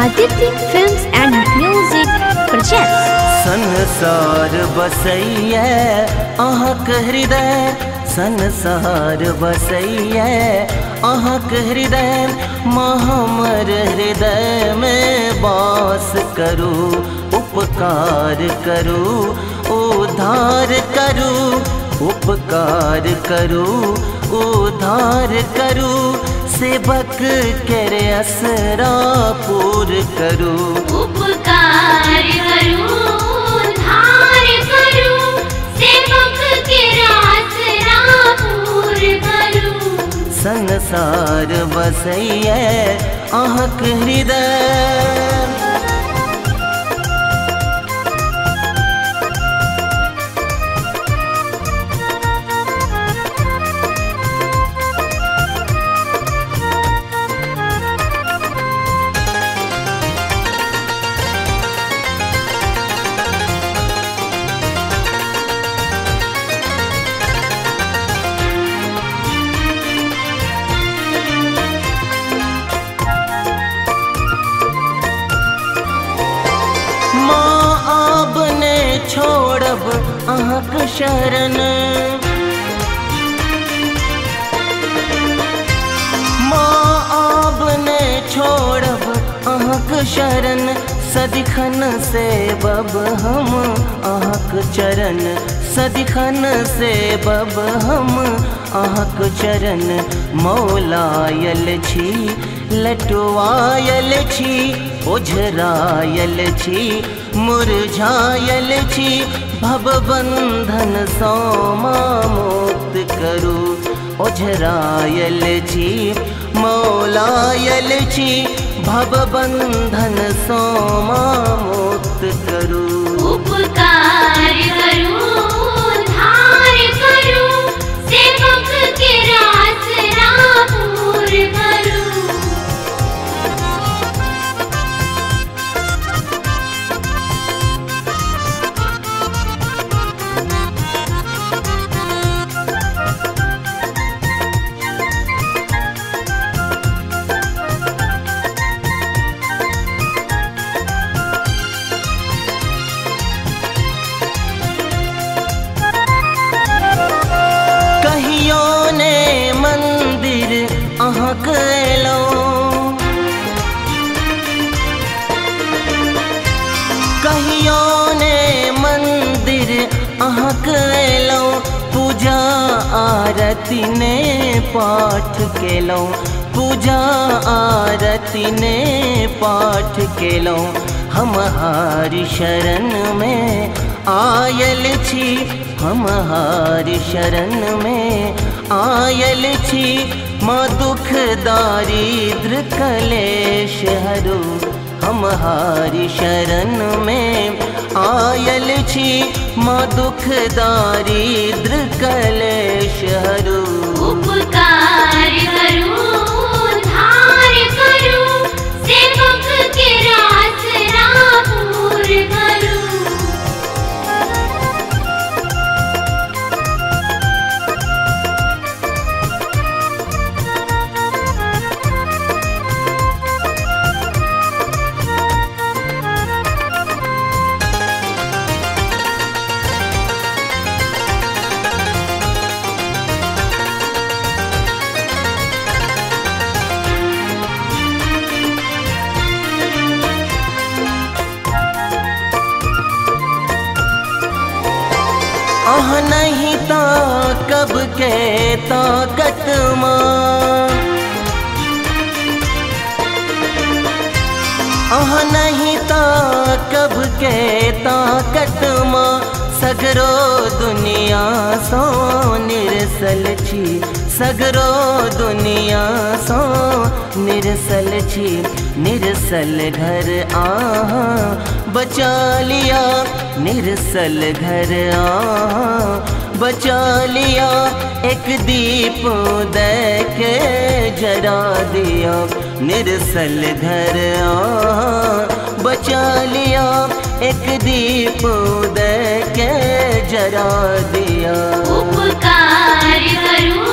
Aditya Films and Music presents. संसार बसैया अहाँक हृदय, संसार बसैया अहाँक हृदय, माँ हमर हृदय में वास करू, उपकार करू, उद्धार करू, उपकार करू, उद्धार करू, सेवक के असरा पूर करू, उपकार करू, उद्धार करू, सेवक के आसरा पूर करू। संसार बसैया अहाँक हृदय। छोड़ब अहाँक शरण, माँ आब ने छोड़ब अहाँक शरण, सदिखन सेबब हम अहाँक चरण, सदिखन सेबब हम अहाँक चरण। मौलायल छी, लटुआयल छी, ओझरायल छी, मुरझायल छी, भवबंधन सँ माँ मुक्त करू। ओझरायल छी, मौलायल छी, भवबंधन सँ माँ मुक्त करू, उपकार करू, उद्धार करू, सेवक के आसरा पूर करू। कहियो ने मंदिर अहाँक एलौं, कहियो ने मंदिर अहाँक एलौं, पूजा आरती ने पाठ केलौं, पूजा आरती ने पाठ केलौं। हम हारि शरण में आयल छी, हम हारि शरण में आयल छी, माँ दुख दारिद्र कलेश हरू। हम हारि शरण में आयल छी, माँ दुख दारिद्र कलेश हरू, उपकार करू, उद्धार करू, सेवक के आसरा पूर करू। अहाँ नहीं ताकब के ताकत माँ, अहाँ नहीं ताकब के ताकत माँ, सगरो दुनिया सो निरसल छी, सगरो दुनिया सो निरसल छी, निरसल घर आहाँ बचा लिया, निरसल घर आहाँ बचा लिया, एक दीप दे के जरा दिया, निरसल घर आहाँ बचा लिया, एक दीप दे के जरा दिया। उपकार करू,